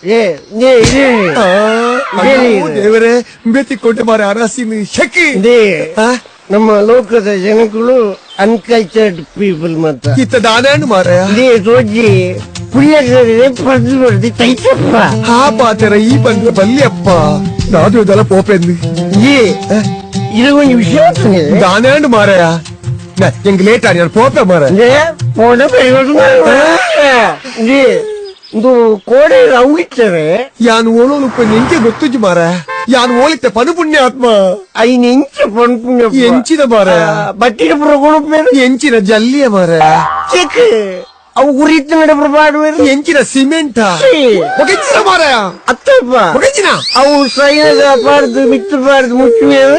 ಏ ನೇ ಇದೆ. ಅಯ್ಯೋ ದೇವರೇ, ಬೇತಿ ಕೊಂಡೆ ಮಾರ ಅರಸಿನ ಶಕಿ. ಇದೇ. ಆ? ನಮ್ಮ ಲೋಕದ ಜನಗಳು ಅನ್ಕಲ್ಚರ್ಡ್ ಪೀಪಲ್ ಮತ್ತ. ಇತ್ತ ದಾನಾಂಡ್ ಮಾರಾಯ. ಇದೇ ತೋಜಿ ಪುಳ್ಯಗರೆ ಪರ್ದು ಬರ್ದು ತೈತಪ್ಪ. ಹಾ ಪಾತೆರ ಈ ಬಂದ್ರೆ ಬಲ್ಲಿಯಪ್ಪ ನಾದು ಇದೆಲ್ಲ ಪೋಪೆಂದು. ಇದೇ ಇದು ಒಂದು ವಿಷಯ. ದಾನಾಂಡ್ ಮಾರಾಯ, ಎಂಗ್ ಲೇಟ್ ಆಡಿ ನಾನು ಪೋಪೆ ಮಾರಾಯ. ಅಂದ್ರೆ ಪೋಣ ಇದೇ ಒಂದು ಕೋಡೆ ಅವಿತ್ತವೆ. ಯಾನ್ ಓಲೋಲುಪ್ಪ ಎಂಕೆ ಗೊತ್ತುಜ್ಜಿ ಮಾರಾಯ, ಯಾನ್ ಓಲಿತ್ತೆ ಪನು ಪುಣ್ಯ ಆತ್ಮ. ಐನ್ ಎಂಚ ಪನ್ಪುಣ್ಯ? ಎಂಚಿನ ಮಾರಾಯ? ಬಟ್ಟಿನ ಪುರ ಕೊಡುಪೇರು. ಎಂಚಿನ ಜಲ್ಲಿಯ ಮಾರಾಯ? ಚೆಕ್ ಅವು ಉರಿತ ನಡೆ ಪಾಡುವೇರು. ಎಂಚಿನ ಸಿಮೆಂಟ? ಒಗೆಂಚಿನ ಮಾರಾಯ? ಅತ್ತಪ್ಪ. ಒಗೆಂಚಿನ? ಅವು ಸೈನದ ಪಾಡ್ದು ಮಿತ್ತು ಪಾಡ್ದು ಮುಚ್ಚುವೇರು.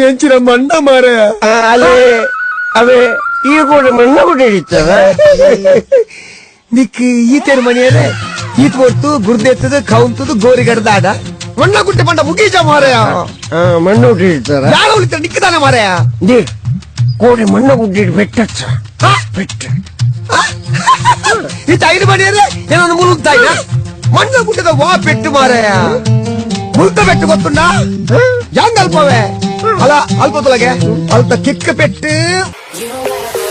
ಎಂಚಿನ ಮಂಡ ಮಾರಾಯ? ಅಲ್ಲೇ ಅವೇ ಈ ಕೂಡ ಮಣ್ಣ ಕೂಡ ಹಿಡಿತದ. ನಿಕ್ ಈ ತೇರು ಮನೆಯರೆ ಈತ್ ಒಟ್ಟು ಗುರ್ದೆತ್ತದ ಕೌಂತದ ಗೋರಿಗಡ್ದಾಡ ಮಣ್ಣ ಗುಟ್ಟೆ ಪಂಡ ಮುಗೀಜ ಮಾರಾಯ. ಮಣ್ಣು ಹಿಡಿತಾರ. ಯಾರ ಉಳಿತ ನಿಕ್ಕದಾನ ಮಾರಾಯ? They ಕೋಡೆ ಮಣ್ಣ ಗುಡ್ಡಿಡ್ ಬೆಟ್ಟಚ್ಚ ಬೆಟ್ಟ. ಈತ ಐದು ಮನೆಯರೆ ಏನೊಂದು ಮುಳುಗ್ತಾಯಿನ ಮಣ್ಣ ಗುಡ್ಡದ ವಾ ಪೆಟ್ಟು ಮಾರಾಯ, ಮುಳ್ತ ಪೆಟ್ಟು ಗೊತ್ತುಂಡ ಯಾಂಗ್ ಅಲ್ಪವೇ ಅಲ್ಲ ಅಲ್ಪ ತೊಲಗೆ ಅಲ್ಪ ಕಿಕ್ಕ ಪೆಟ್ಟು. You don't